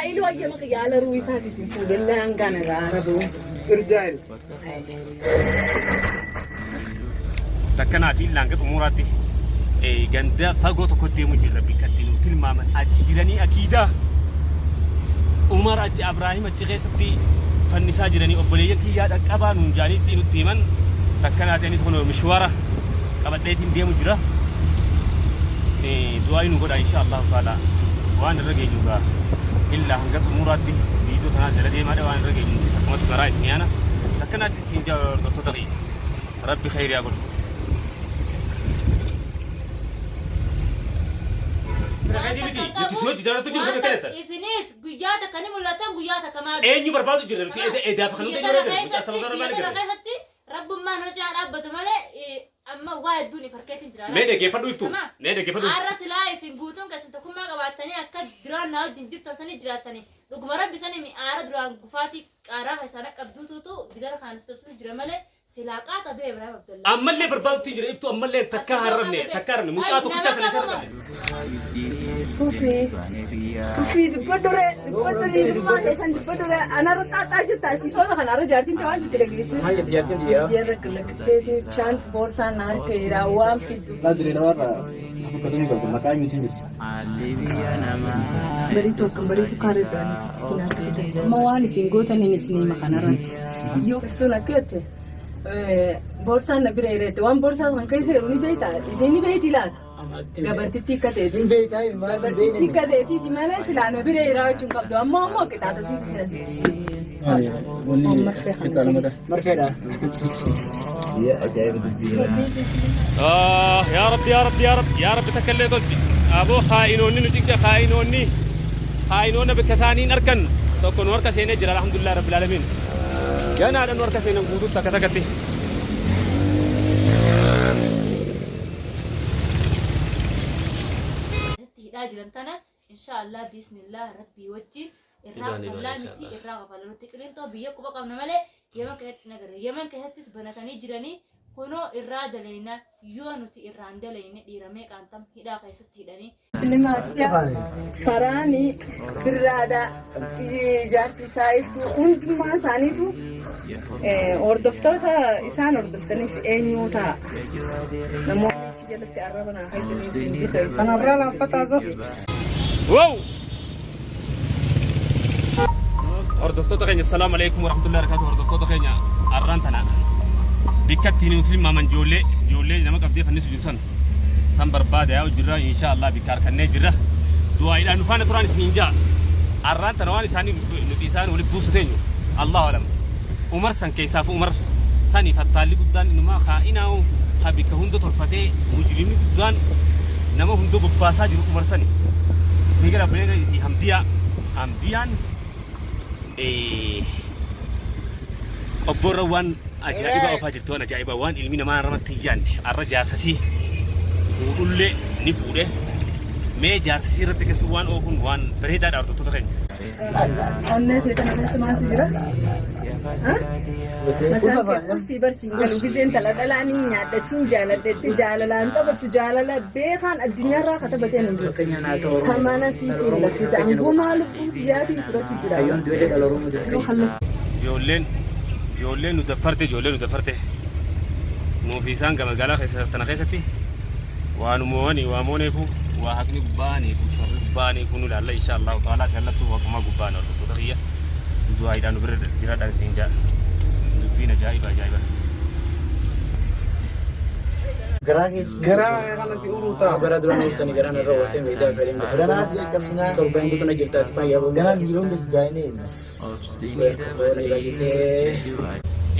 Iluu hayyama kiyya ala ruuhii isaati isin fuudhellaa hangaan irraa aara ba'u. Irjaa'el. Takkanaa fi hanga xumuraatti ganda fagoo tokko deemu jirra bikka itti nu tilmaaman achi jiranii akiidaa Umar achi Abraahim achi keessatti fannisaa jiranii obboleeyyan kiyyaa dhaqqabaa nuun jaaniitti nutti himan takkanaa ta'anis kun mishwaara qabadheetiin deemu jira. Du'aa nu godha insha Allahu taala waan irra geenyu gaa illaa hanga xumuraatti viidiyoo tanaa jala deemaadha waan irra geenyu nutis akkumatti maraa isin yaana takkanaatti isin jaa hordoftoota kiyya rabbi khayrii haa godhu. Nuti si hojii darartu jiru kan akka Isinis guyyaa takka ni mul'atan guyyaa takka maal? Eenyu barbaadu jirra nuti edaaf kan Biyya nuti tana jirra mucaa keessatti sababa biyya maal tana garre. keessatti rabbummaan hojii dhaabbatu malee amma waa hedduun if harkeetiin jira. Mee dhaggeeffadhu iftu. Mee dhaggeeffadhu. Har'a silaa isin guutuun keessan tokkummaa qabaattanii akka duraan na wajjin jirtan sanii jiraattanii dhuguma rabbi sanii mi'aara duraan gufaatii qaaraa keessaan akka qabduutuutu dilara kaanis tursiisu jira malee silaa qaata du'e Ibrahim Abdullah. Ammallee barbaadutti jira iftu ammallee takka harramne takka harramne mucaa tokkichaa sana isa harramne. Tufii. Tufii dubbadhu ree dubbadhu dhiirummaa keessan dubbadhu ree anarra xaaxaa jirta asiifota kanarra jaartiin ta'aa jirti dhageesse. Maal jetti jaartiin tiyyaa? Yerra qillaqteetii bishaan boorsaan na harka jira waan fiddu. Laa diree namarraa fakkatuu qabdu maqaa eenyutu hin jirtu. Bariitu akkam bariitu kaarra duraanii Amma waan isin gootaniin isin hima kanarratti. Yoo iftuun akka jette boorsaan na bira jireette waan boorsaa kan keessa jiru ni beektaa isin ni beekti laata. Gabartittii akka ta'eeti. Hin beektaa hin maal hin Gabartittii beekne. akka ta'eetiiti malee silaa na bira jiraa jechuun qabdu ammoo ammoo qixaata siin jira. Wanni xiqqaa lamata. Marfeedha. Ajaa'iba dubbii. Ah, yaa Rabbi, yaa Rabbi, yaa Rabbi, yaa Rabbi takka illee tolchi. Aboo kaa'inoonni nu cinqa kaa'inoonni kaa'inoonna bakka isaanii hin argan tokko nu harka seenee jira alhamdulillah rabbil alamin. Ganaadha nu harka seenan guutuutti takka takkatti. Asitti hidhaa jiran tana inshaallah bismillah rabbii wajjin irraa Ni baana, kafallaa miti inshallah. irraa kafalla nuti qilinxoo biyya quba qabna malee yeman keessattis hin agarre yeman keessattis banatanii jiranii kunoo irraa dalayna yoo nuti irraa hin dalayne dhiira meeqaan tam hidhaa keessatti hidhanii Faraani birraadha jaartii isaa iftuu hundumaa isaaniitu hordoftoota isaan hordoftaniif eenyu ta'a. Namoonni achi jalatti arraba naa keessanii Kanarraa laaffataa gahu. Wow! Hordoftoota keenya assalaamu alaikum warahmatullahi wabarakatuh hordoftoota keenya arraan tana bikka ittiin nuti tilmaaman ijoollee ijoollee nama qabdee fannisu jiru san san barbaada yaa'u jirra insha Allah bikka harkannee jirra du'aayiidhaan nu faana turaan isiniin ja'a arraan tana waan isaanii nuti isaan walitti buusu teenyu Allahu alam Umar san keessaafu Umar sani fattaalli guddaan inumaa kaa'inaa'u ka bikka hunda tolfatee mujrimni guddaan nama hunda bobbaasaa jiru Umar sani isinii gara bulee fi Hamdiyaa Hamdiyaan qobboorra waan ajaa'ibaa oofaa jirti waan ajaa'ibaa waan ilmi namaa irratti hin yaanne arra jaarsasii fuudhullee ni fuudhe mee jaarsasii irratti akkasii waan oofuun waan bareedaadha hordoftoota keenya. Onnee kee kana keessa maaltu jira? Mataan kee qulfii barsiin galu gizeen tala dhalaa ni nyaadha siin jaaladhetti jaalalaan taphattu jaalala beekaan addunyaarraa ka taphateen hin jiru. Kamana sii siin laffisa angumaa lubbuu tiyyaatiin fudhatu jira. Ijoolleen ijoolleen nu daffarte ijoolleen nu daffarte nuufi isaan gama magaalaa keessa tana keessatti waanuma wani waa mooneefu waa haqni gubbaaniifu sharri gubbaaniifu nu ilaalla insha Allahu ta'ala sallattuu haquma gubbaan hordoftoota kiyya du'aayiidhaan nu bira jiraadhaan isiniin ja'a dubbiin ajaa'iba ajaa'iba. Garaa keessa. Garaa kana si uruu ta'a. Gara duraan ooltanii garaan irra ooltee miidhaa fedhin Ganaa si caccabsinaa. Torban guutuu na jirtaati fayyaa boona. Ganaa miiloon gadi daa'inee.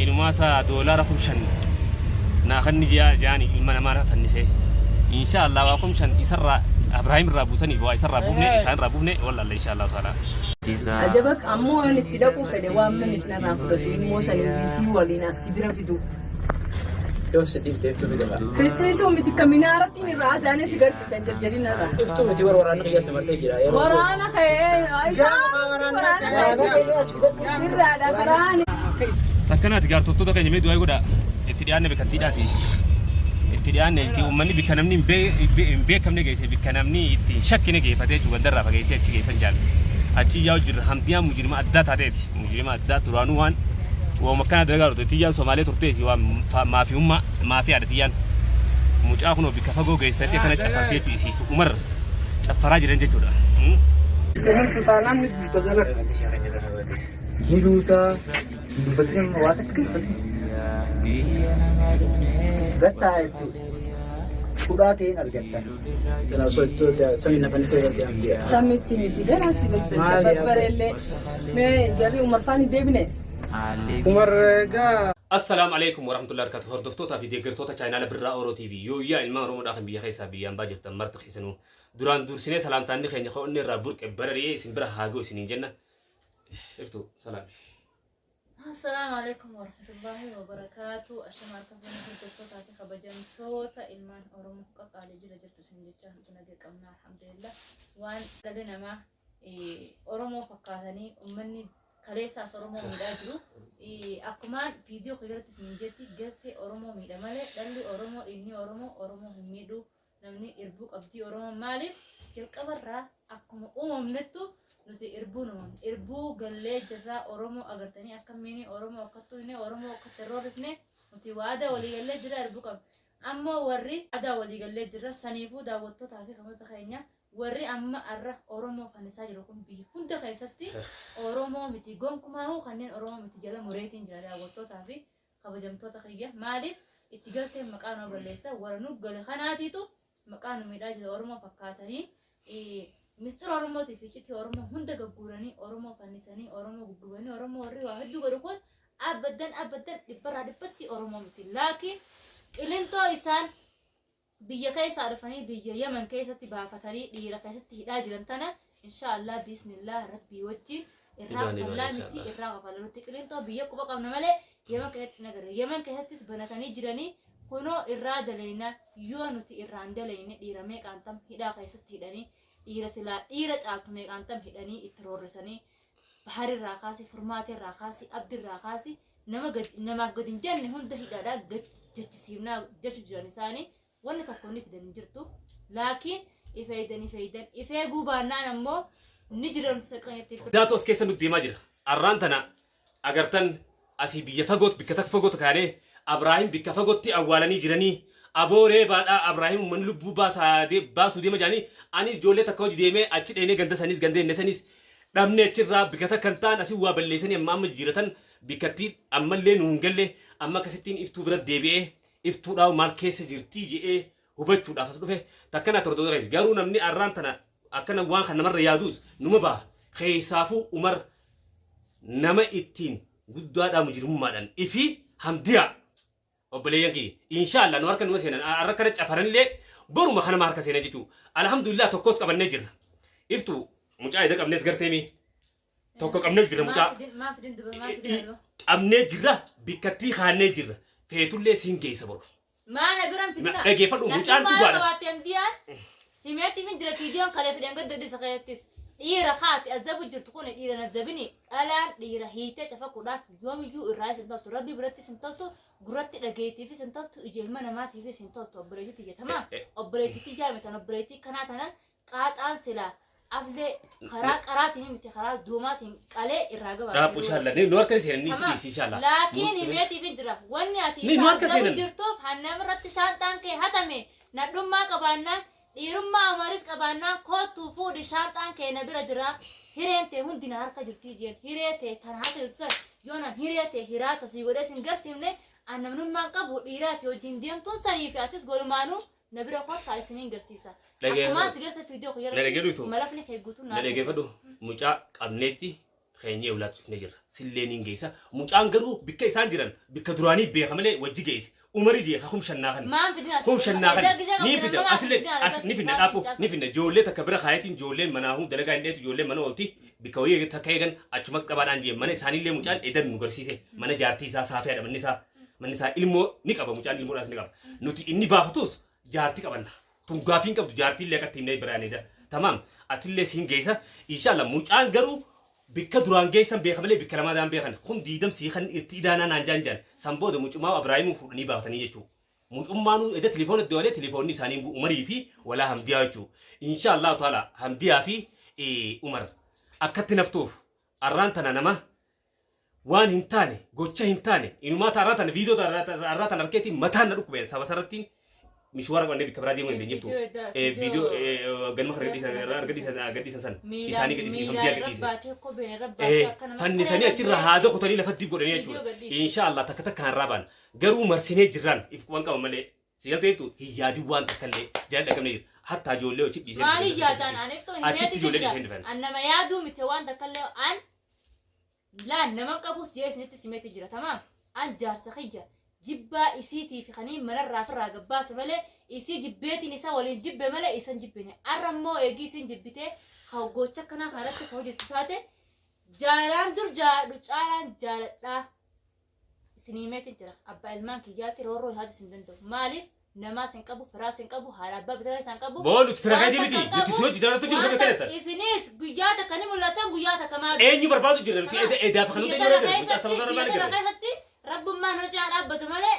Inumaa isaa doolaara 5,000 naa kanni ji'a jaani ilma namaa fannisee insha Allah waa 5,000 isarraa Abrahaam irraa buusanii waa isarraa buufne isaan irraa buufne wallaalla insha Allah ta'ala. Ajaba ammoo waan itti dhaquu fedhe waan manni narraa fudhatu immoo sanii isii waliin as si bira fidu. Yoo si dhiifte iftuu fide laa. Fittiisuu miti ka minaarattiin irraa haasa'anii si garsiisan jarjarin irraa. Iftuu miti war waraanni kiyya si marsee jira. Yeroo Waraana ka'ee isaan waraana ka'ee irraadha karaan. Takkanaati gaartottoota keenya mee du'aa godhaa itti dhiyaanne beekamtiidhaati. Itti dhiyaanne itti uummanni bikka namni hin beekamne geesse bikka namni itti hin shakkine geeffatee jechuun gandarraa fageessee achi geessan jaalle. Achi yaa'u jirra. Hamdiyaan mujrima addaa taateeti. Mujrima addaa duraanuu waan wooma akkana dalagaa turte. Tiyyaan Somaalee turteeti waan maafiyummaa maafiyaadha tiyyaan. Mucaa kunoo bikka fagoo geessatti akkana cafartee jechuudha isii Umar caffaraa jiran jechuudha. Ni duutaa dubbatiin amma waa takka dubbatin. Gattaa jechuudha. Hudhaa ta'een argatta. Silaa osoo itti samii na fannisuu eegalte hamdiyaa. Samitti miti ganaa si balbalcha barbareellee. Mee jarri Umar faan hin deebine? Umar egaa Assalaamu alaikum warahmatullahi wabarakatuh. Hordoftootaa fi deeggartoota chaayinaala Birraa Oro TV. Yooyyaa ilmaan Oromoodhaa kan biyya keessaa biyyaan baa jirtan marti keessanuu. Duraan dursinee salaamtaanni keenya kan onnee irraa burqe barari'ee isin bira haa ga'u isiniin jenna. Iftu salaami. Assalaamu alaikum warahmatullahi wabarakaatu. Ashama harka fuunee hordoftoota fi kabajamtoota ilmaan Oromoo qaqqaalee jira jirtu isin jecha nagaa qabna alhamdulillah. Waan dhalli namaa Oromoo fakkaatanii uummanni kaleessaas Oromoo miidhaa jiru. Akkumaan viidiyoo keessatti isin jetti galtee Oromoo miidha malee dhalli Oromoo dhiigni Oromoo Oromoo hin miidhu. Namni irbuu qabdii Oromoo maaliif jalqabarraa akkuma uumamnettu nuti irbuun uumamne. Irbuu gallee jirraa Oromoo agartanii akka miini Oromoo akkattu inni Oromoo akkatti hin roorrifne nuti waadaa walii gallee jirra irbuu qabna. Ammoo warri aadaa walii gallee jirra saniifuu daawwattootaa fi kamoota keenya warri amma arra Oromoo fannisaa jiru kun biyya hunda keessatti Oromoo miti gonkumaa'uu kanneen Oromoo miti jala mureetiin jira daawwattootaa fi kabajamtoota kiyya maaliif itti galteen maqaa nu balleessa warra nu gale kanaatiitu maqaa nu miidhaa jira Oromoo fakkaatanii mistira Oromootii fi iccitii Oromoo hunda gagguuranii Oromoo fannisanii Oromoo guggubanii Oromoo warri waa hedduu godhu kun abaddan abaddan dhibbarraa dhibbatti Oromoo miti laakiin qilintoo isaan biyya keessaa dhufanii biyya Yemen keessatti baafatanii dhiira keessatti hidhaa jiran tana inshaallah bismillah rabbii wajjin irraa kafallaa miti irraa kafalla nuti qilintoo biyya quba qabna malee Yemen keessattis nagarra Yemen keessattis banatanii jiranii kunoo irraa dalayna yoo nuti irraan dalayne dhiira meeqaan tam hidhaa keessatti hidhanii dhiira silaa dhiira caaltu meeqaan tam hidhanii itti roorrisanii baharirraa kaasi furmaateerraa kaasi abdirraa kaasi nama namaaf gad hin jenne hunda hidhaadhaa gad jechisiifnaa jechu jiran isaanii wanni tokko ni fidan hin jirtu laakiin ifeeydan ifeeydan ifeeguu baannaan ammoo ni jiran saqanetti. Daatu as keessa nutti deemaa jira. Arraan tana agartan asii biyya fagootti bikka takka fagootti kaanee Abraahim bikka fagootti awwaalanii jiranii abooree baadhaa Abraahim uummanni lubbuu baasuu deema jedhanii ani ijoollee takka hojii deemee achi dheenee ganda saniis ganda inni saniis dhabnee achirraa bikka takka hin ta'an asii waa balleessanii amma amma jijjiiratan bikkattii ammallee nu hin galle amma akkasittiin iftuu bira deebi'ee iftuudhaa maal keessa jirtii je'ee hubachuudhaaf as dhufe takkana hordoftoota keenya garuu namni arraan tana akkana waan kan namarra yaaduus numa baha keessaafuu Umar nama ittiin guddaadhaa mujrimummaadhaan ifi hamdiyaa obboleeyyan kiyya inshaallah nu harka numa seenan har'a kana cafaranillee boruma kanama harka seenan jechuu alhamdulillah tokkos qabannee jirra iftu mucaa eda qabnees garteemi tokko qabnee jirra mucaa qabnee jirra bikkattii kaannee jirra feetullee siin geessa boru. Maana biran fidina. Dhageeffadhu mucaan dhugaadha. Qabaatte MDR himeetti fin jira fiidiyoon kalee fideen gadda isa keessattis dhiira kaati azabu jirtu kun dhiira nazabini dhalaan dhiira hiitee cafaquudhaaf yoomiyyuu irraa isin toltu rabbi biratti isin toltu gurratti dhageettiifis hin toltu ija ilma namaatiifis hin toltu obboleettii tiyya obboleettii jaarmitan obboleettii kanaa tana qaaxaan silaa aflee karaa qaraatiin miti karaa duumaatiin qalee irraa gabaabsee. Dhaabbu inshallah. Nu harka seenan ni si inshallah. Laakiin himeetiif hin jira. Wanni ati Ni nu harka isaa seenan. jirtuuf hannam irratti shaanxaan kee hatame nadhummaa qabaannaan dhiirummaa amaris qabaannaan kootuu fuudhi shaanxaan kee na bira jira. Hireen tee hundi na harka jirtii jeen hiree tee tana harka jirtu san yoo nan hiree tee hiraata sii godhee sin garsiifne an namnummaan qabu dhiiraati wajjin deemtuun sanii fi atis golumaanuu na bira kottaa isiniin garsiisa. Akkumaan si garsa fiidiyoo kiyya Na dhageeffadhu irratti malafni kee guutuun Na dhageeffadhu mucaa qabneetti keenyee ulaatti cufnee jirra. Silleen hin geessa. Mucaan garuu bikka isaan jiran bikka duraanii beeka malee wajji geesse. Umari jee kum shannaa kan. Maan fidina Kum shannaa kan. Ni fida asillee as ni finna dhaabbu ni finna ijoollee takka bira kaayatiin ijoolleen manaa dalagaa hin dheetu ijoolleen mana oolti bikka wayii takka eegan achuma qabaadhaan jee mana isaaniillee mucaan edan nu garsiise mana jaartii isaa saafeedha manni isaa ilmoo ni qaba mucaan ilmoodhaas ni qaba. Nuti inni baafatus jaartii qabanna. Tun gaafiin qabdu jaartiillee akkatti himnee biraanidha. Tamaam atillee siin geessa. Inshallah mucaan garuu bikka duraan geessan beeka malee bikka lamaadhaan beekan. Kun diidam sii kan itti idaanaa naan jaan jaan. San booda mucumaa Abrahaimuu fuudhanii baafatanii jechuudha. Mucummaanuu edda telefoona itti walee telefoonni isaanii Umarii fi walaa Hamdiyaa jechuudha. Inshallah taala Hamdiyaa fi Umar. Akkatti naftuuf arraan tana nama waan hin taane gocha hin taane inumaa ta arraa tana viidiyoo ta arraa tana arkeetiin mataan na dhukkubeen saba sarratti mishwaara qabannee bikka biraa deemuu hin dandeenyiftu. Viidiyoo ganama kana gadhiisan gadhiisan san isaanii gadhiisan hamdiyaa gadhiisan. Fannisanii achirra haada kutanii lafatti godhanii jechuudha. Insha Allah takka takkaan raabaan garuu marsinee jirraan if quban qaba malee si galteettu hin yaadin waan takka illee jala dhaqamne jira. Hatta ijoollee hojii dhiisee Maali yaadaan aniif ta'u hin Achitti ijoollee dhiisee hin dhufan. An nama yaaduu miti waan takka illee an laan nama qabus jee isinitti simeeti jira tamaam. An jaarsa kiyya jibbaa isiitii fi kaniin manarraa firraa gabbaase malee isii jibbeetiin isa waliin jibbe malee isan jibbine. Arra immoo eegii isin jibbitee gocha akkanaa kanarratti ka hojjetu taate jaalaan dur jaadhu caalaan jaaladhaa. Isinii meetiin jira abbaa ilmaan kiyyaatti roorroo isaati isin danda'u. Maaliif namaas hin qabu, firaas hin qabu, haadha abbaa bitaa isaan qabu. Boo nuti fira keetii miti nuti si hojii daratu jiru bakka kanatti. Isinis guyyaa takka ni mul'atan guyyaa takka maal. Eenyu barbaadu jirra nuti edaaf kan Biyya nuti tana yeroo jirra mucaa sababa keessatti biyya barbaadu tana jirra. keessatti rabbummaan hojii haa dhaabbatu malee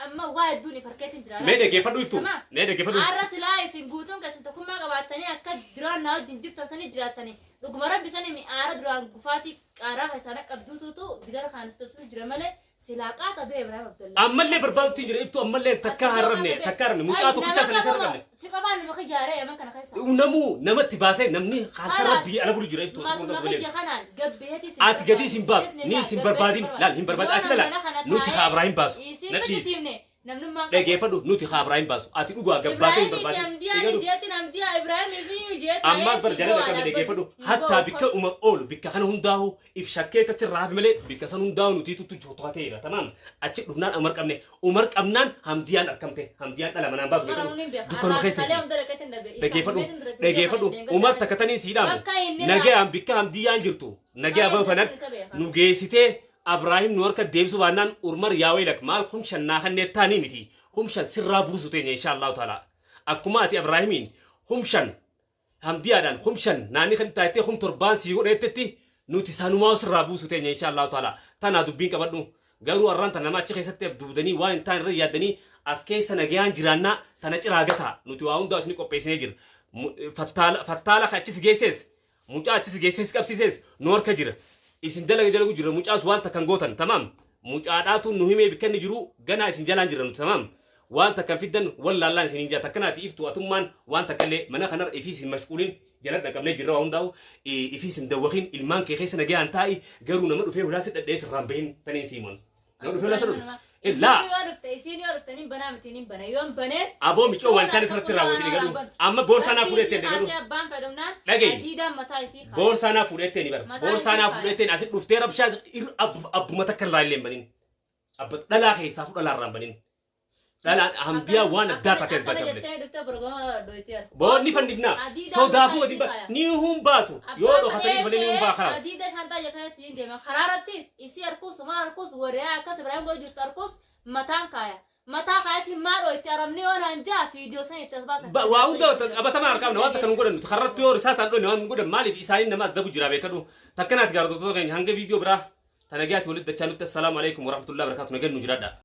amma waa hedduun if harkeetiin jira. Mee dhaggeeffadhu iftu mee dhaggeeffadhu. Har'a silaa isin guutuun keessan tokkummaa qabaattanii akka duraan na wajjin jirtan sanii jiraattanii dhuguma rabbi sanii mi'aara duraan gufaatii qaaraa keessaa qabduutuutu didara kaanis tolchutu jira malee silaa qaata du'e Ibrahim Abdullah. Ammallee barbaadutti jira iftu ammallee takka harramne takka harramne mucaa tokkichaa sana isa harramne. Si qofaan nama kijaaree yaman kana keessa. Namuu namatti baasee namni halkan rabbii ala bulu jira iftu. Matuma kiyya kanaan gabbeeti isin Ati gadi isin baatu ni isin barbaadin laal hin barbaadin ati lala nuti haa Ibrahim baasu. Isin Na dhiisi. fajjisiifne namnummaan qabu. Dhageeffadhu nuti haa Ibrahim baasu ati dhugaa gabbaatee hin barbaadin. Ammaas bar jala dhaqame dhaggeeffadhu hattaa bikka Umar oolu bikka kana hundaa'u if shakkee tachi raafi malee bikka san hundaa'u nuti tuttu to'ateera tamaam achi dhufnaan Umar qabne Umar qabnaan Hamdiyaan argamte Hamdiyaan dhala manaan baatu beekadhu dukkanuma keessa teessi dhaggeeffadhu dhaggeeffadhu Umar takka tanii sii dhaamu nagayaan bikka Hamdiyaan jirtu nagaya bafanan nu geessitee Abraahim nu harka deebisuu baannaan Umar yaa weelak maal humshan naa kannee taanii miti humshan sirraa buusu teenya insha Allahu taala akkuma ati Abraahimiin humshan Hamdiyaadhaan humshan naanni kan taatee hum torbaan sii godheettetti nuti sanumaa sirraa buusu teenya insha Allahu taala tanaa dubbiin qabadhu garuu arraan tan nama achi keessatti abduudanii waan hin taane irra yaaddanii as keessa nagayaan jiraannaa tana ciraa gataa nuti waa hundaa isin qopheessinee jira fattaala ka achis geessees mucaa achis geessees qabsiisees nu harka jira isin dalaga dalagu jira mucaas waan takkan gootan tamaam mucaadhaatu nu himee bikka inni jiru ganaa isin jalaan jira nuti tamaam waan takkan fiddan wallaallaan isin hin jaa takkanaati iftu atummaan waan takkallee mana kanarra ifii isin mashquulin jala dhaqabnee jirra waa hundaa'u ifii isin dawwakin ilmaan kee keessa nagayaan taa'i garuu nama dhufee hulaa si dhadhee sirraan bahin taniin siimon nama dhufee hulaa si dhadhu laa Isiin yoo dhufte nin banaa miti nin bana yoon banees. Aboo micoo waan taane sirratti raawwatini gadhu amma boorsaa naa fuudheettee gadhu Abbaan fedhumnaan Dhaga'i. adiidaan mataa isii kaa'e. Boorsaa naa fuudheettee ni bara Mataa boorsaa naa isii fuudheetteen asit dhuftee rabshaa abbuma takka irraa illee hin banin abba dhalaa keessaa fu dhalaa irraa hin banin dhalaan Hamdiyaa waan addaa taatee as Akkana baate jettee dhuftee borgoma dhoyiteera. Boonni fannifnaa sodaafuu wadi ni hun baatu yoo dhokatanii dhufanii ni hun baa kalaas. Adiida shantaa jettee hin deema. Karaa irrattis isii harkuus sumara harkuus waree akkas Ibrahim godhu jirtu harkuus mataan kaaya. Mataa kaayatiin maa dhoyte arabni yoo naan jaa fiidiyoo san itti as baasa. Waa hunda qabatamaa harkaa qabna waan takka nu godhan nuti karratti yoo risaa isaan dhoyne waan nu godhan maaliif isaaniin nama addabu jira beekadhu takkanaati gaarotota keenya hanga viidiyoo biraa tanagaati walitti dachaa nutti assalaamu alaikum warahmatullahi wabarakatuh nagaan nu jiraadha.